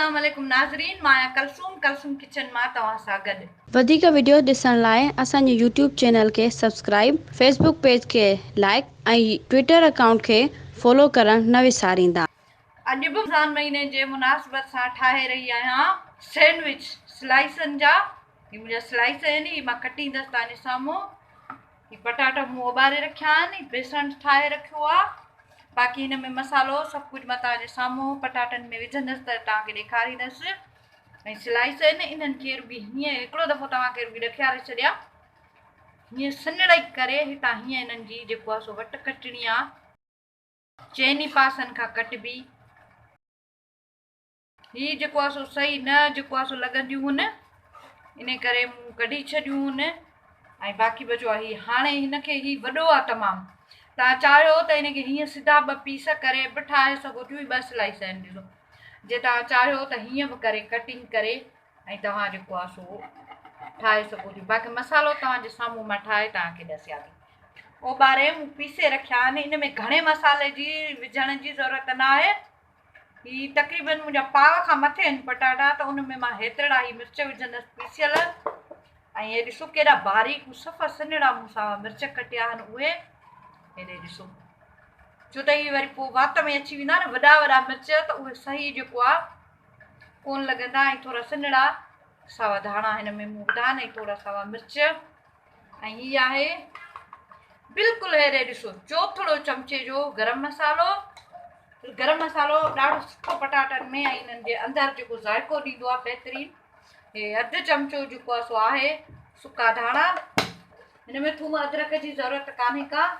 السلام عليڪم ناظرين مان آهيان ڪلثوم ڪلثوم ڪچن مان توهان سان گڏ. وڌيڪ وڊيوز ڏسڻ لاء اسان جي يوٽيوب چينل کي سبسڪرائيب، فيسبوڪ پيج کي لائيڪ ۽ ٽوئيٽر اڪائونٽ کي فالو ڪرڻ نه وساريندا. اڄ به رمضان مهيني جي مناسبت سان ٺاهي رهي آهيان سينڊوچ سلائسن جا هي منهنجا سلائس آهن هي مان ڪٽيندس توهان جي سامهون هي پٽاٽا مون اٻاري رکيا آهن هي بيسڻ ٺاهي رکيو آهي باقي هن ۾ مصالحو سڀ ڪجهه مان توهان جي سامهون پٽاٽن ۾ وجهندس ته توهان کي ڏيکاريندس ۽ سلائس آهن انهن کي رڳي هيئن هڪڙو دفعو توهان کي رڳي ڏکياري ڇڏيا هيئن سنڙائي ڪري هتان هيئن انهن جي جيڪو آهي سو وٽ ڪٽڻي آهي چئني پاسن کان ڪٽبي هي جيڪو آهي سو صحيح نه جيڪو آهي سو لڳنديون هن ان ڪري مون ڪڍي ڇڏيون هن ۽ باقي بچو آهي هي هاڻي هن کي هي وڏو آهي تمام تان چاهيو ته هن کي هيئن سڌا ٻه پيس ڪري به ٺاهي سگهو ٿيون هي ٻه سلائس آهن ڏسو جي تان چاهيو ته هيئن به ڪري ڪٽنگ ڪري ۽ توهان جيڪو آهي سو ٺاهي سگهو ٿيون باقي مصالحو توهان جي سامهون مان ٺاهي توهان کي ڏسيان ٿي اوٻاري مون پيسي رکيا آهن ان ۾ گهڻي مصالحي جي وجهڻ جي ضرورت نه آهي هي تقريبن منهنجا پاء کان مٿي آهن پٽاٽا ته ان ۾ مان هيترڙا هي مرچ وجهندس پيسيل ۽ هي ڏسو ڪيڏا باريڪ صفا سنهڙا مون ساوا مرچ ڪٽيا آهن اهي هيڏي ڏسو ڇو ته هي وري پوء وات ۾ اچي ويندا نه وڏا وڏا مرچ ته اهي صحيح جيڪو آهي ڪون لڳندا ۽ ٿورا سنهڙا ساوا ڌاڻا هن ۾ مون وڌا آهن ۽ ٿورا ساوا مرچ ۽ هي آهي بلڪل هيڏي ڏسو چوٿڙو چمچي جو گرم مصالحو. گرم مصالحو ڏاڍو سٺو پٽاٽن ۾ ۽ انهن جي اندر جيڪو ذائقو ڏيندو آهي بهترين. هي اڌ چمچو جيڪو آهي سو آهي سڪا ڌاڻا. هن ۾ ٿوم ادرڪ جي ضرورت ڪانهي ڪا.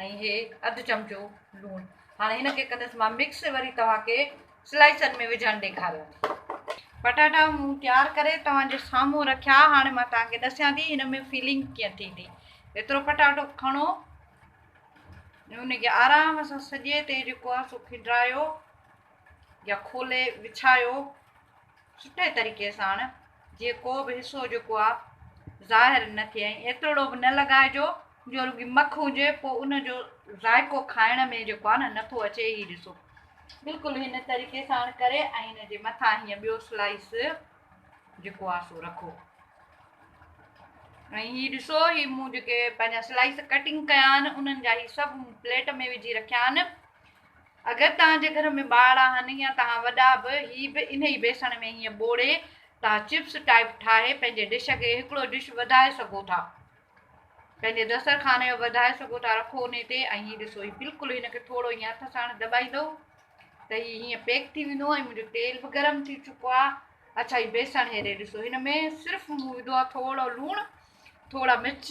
۽ هي اڌ چمچو لوڻ. هاڻي هن کي ڪندس مان مڪس وري توهان کي سلائسن ۾ وجهڻ ڏيکاريان ٿي. پٽاٽا مون تيار ڪري توهان جي سامهون رکيا هاڻي مان توهان کي ڏسيان ٿي هن ۾ فلنگ ڪيئن ٿيندي. ايترو پٽاٽو کڻو ۽ ان کي آرام سان سڄي تي جيڪو آهي سو کنڊرايو يا کولي وڇايو سٺي طريقي ساڻ جيئن ڪو به حصو جيڪو آ ظاهر نه ٿئي ۽ ايترڙو به نه لڳائجو جو رڳي مک هجي پوء ان جو ذائقو کائڻ ۾ جيڪو آ نه نٿو اچي. هي ڏسو بلڪل هن طريقي ساڻ ڪري ۽ هن جي مٿان هيئن ٻيو سلائس جيڪو آ سو رکو ۽ هي ڏسو هي مون جيڪي پنهنجا سلائس ڪٽنگ ڪيا آهن انهن جا هي سڀ مون پليٽ ۾ وجهي رکيا آهن. اگر توهان جي گهر ۾ ٻار آهن يا توهان وڏا به هي به انهي بيسڻ ۾ هيئن ٻوڙي توهان چپس ٽائيپ ٺاهي پنهنجي ڊش کي هڪڙو ڊش وڌائي سگهو ٿا پنهنجي دسترخوان جو وڌائي سگهو ٿا رکو انهي تي ۽ هي ڏسو هي بلڪل هن کي ٿورو هيئن هٿ ساڻ دٻائيندو ته هي هيئن پيڪ ٿي ويندو ۽ منهنجو تيل به گرم ٿي چڪو آهي. اڇا هي بيسڻ هيڏي ڏسو هن ۾ صرف مون وڌو آهي ٿورو لوڻ ٿورا مرچ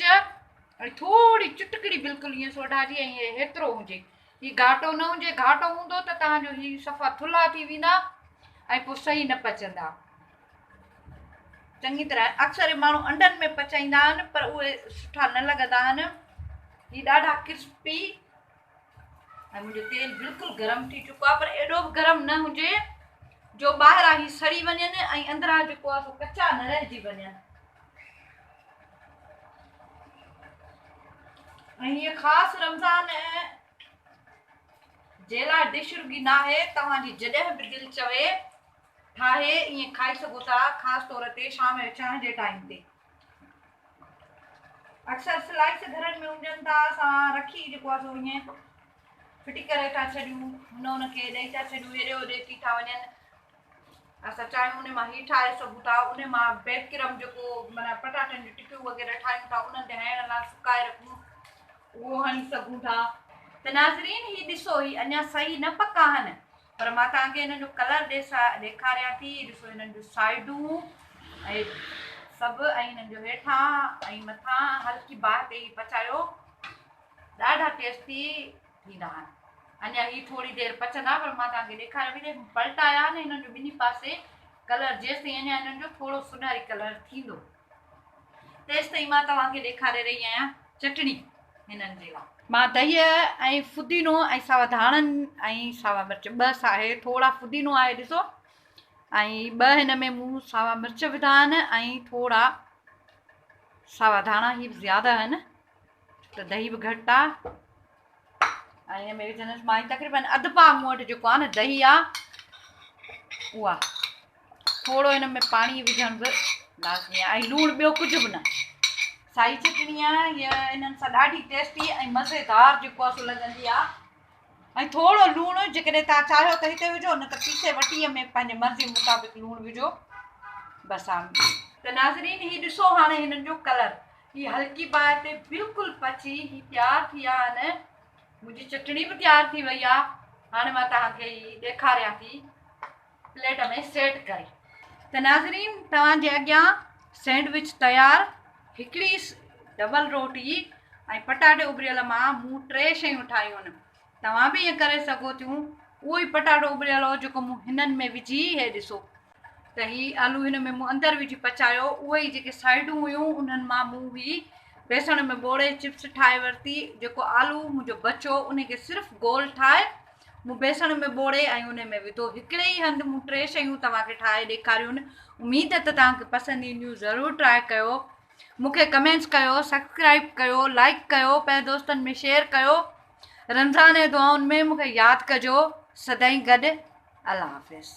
۽ ٿوري چٽڪڙي بلڪل هيئن سوڍا جي ۽ هيترو هجي هي گهاٽو نه هجي، گهاٽو هوندو ته توهان جو هي صفا ٿلها ٿي ويندا ۽ پوء صحيح نه پچندا. چڱي طرح اڪثر ماڻهو انڊن ۾ پچائيندا آهن پر اهي سٺا نه لڳندا آهن. هي ڏاڍا ڪرسپي ۽ منهنجو تيل بلڪل گرم ٿي چڪو آهي پر ايڏو به گرم نه هجي جو ٻاهران هي سڙي وڃن ۽ اندران جيڪو آهي سو ڪچا نه رهجي وڃن. ۽ هيء خاص رمضان جي لاء ڊش رڳي ناهي، توهان جي جڏهن به دل چوي ٺاهي ائين کائي سگهو ٿا، خاص طور تي شام جو چانهه جي ٽائيم تي. اڪثر سلائس گهرن ۾ هجن ٿا، اسان رکي جيڪو آهي سو ائين ڦٽي ڪري ٿا ڇڏيون، هن هن کي ڏئي ٿا ڇڏيون، هيڏي هوڏي ٿي ٿا وڃن. اسان چاهيون ان مان هي ٺاهي سگهون ٿا ان مان بيڊ ڪرم جيڪو معنيٰ پٽاٽن جون ٽڪيون وغيره ٺاهيون ٿا انهن تي هڻڻ لاء سڪائي رکون اهو هڻي سگهون ٿا. ته ناظرين هي ڏسو هي اڃا صحيح نه پڪا آهن پر مان توهان کي هنن جو ڪلر ڏيکاريان ٿي هي ڏسو هنن جون سائيڊون ۽ سڀ ۽ هنن جو هيٺان ۽ مٿان هلڪي باهه تي هي پچايو ڏاڍا ٽيسٽي ٿيندا آهن. اڃا هي ٿوري دير پچندا پر مان توهان کي ڏيکاريان پئي ته پلٽايا آهن هنن جو ٻنهي پاسي ڪلر جيستائين اڃا هنن جو ٿورو سنهري ڪلر ٿيندو تيستائين مان توهان کي ڏيکاري رهي آهيان چٽڻي هنن جي لاء. مان دهي ۽ ڦودينو ۽ ساوا ڌاڻن ۽ ساوا مرچ ٻه آهي ٿورا ڦودينو آهي ڏسو ۽ ٻه هن ۾ مون ساوا مرچ وڌا آهن ۽ ٿورا ساوا ڌاڻا هي به زياده آهن ته دهي به گهٽ آ ۽ هن ۾ وجهندس مان تقريبن اڌ پاء مون وٽ جيڪو آ نه دهي آ. اها ٿورو هن ۾ پاڻي وجهڻ به لازمي آهي ۽ لوڻ ٻيو ڪجهه به نه. سائي چٽڻي آهي هيء انهن سان ڏاڍي ٽيسٽي ۽ مزيدار جيڪو آهي سو لڳندي آهي ۽ ٿورو لوڻ جيڪڏهن توهان چاهيو ته هتي وجهو نه ته پيسي وٽيء ۾ پنهنجي مرضي مطابق لوڻ وجهو بس هاڻي ته ناظرين هي ڏسو هاڻي هنن جو ڪلر هي هلڪي باهه تي بلڪل پچي هي تيار ٿي ويا آهن منهنجي چٽڻي به تيار ٿي وئي آهي هاڻي مان توهان کي هي ڏيکاريان ٿي پليٽ ۾ سيٽ ڪري. ته ناظرين توهان جي اڳيان سينڊوچ تيار هڪڙي ڊبل روٽي ۽ پٽاٽي اٻريل مان مون ٽي شيون ٺاهيون آهن توهان به ائين ڪري سگهو ٿيون اهو ئي پٽاٽو اٻريل هو جيڪو مون هنن ۾ وجهي هي ڏسو ته هي آلو هن ۾ مون اندر وجهي پچايو اهي ئي جيڪي سائيڊون هيون انهن مان مون هي بيسڻ ۾ ٻوڙي چپس ٺاهي ورتي جيڪو آلو منهنجو بچو ان کي صرف گول ٺاهي مون بيسڻ ۾ ٻوڙي ۽ انهي ۾ وڌو. هڪڙي ئي هنڌ مون ٽي شيون توهان کي ٺاهي ڏيکاريون. اميد ته توهان کي پسند اينديون. ضرور ٽرائي ڪيو. مون کي ڪمينٽس ڪيو، سبسڪرائيب ڪيو، لائيڪ ڪيو، پنهنجي دوستن ۾ شيئر ڪيو. رمضان جي دعائن ۾ مون کي ياد ڪجو. سدائين گڏ. الله حافظ.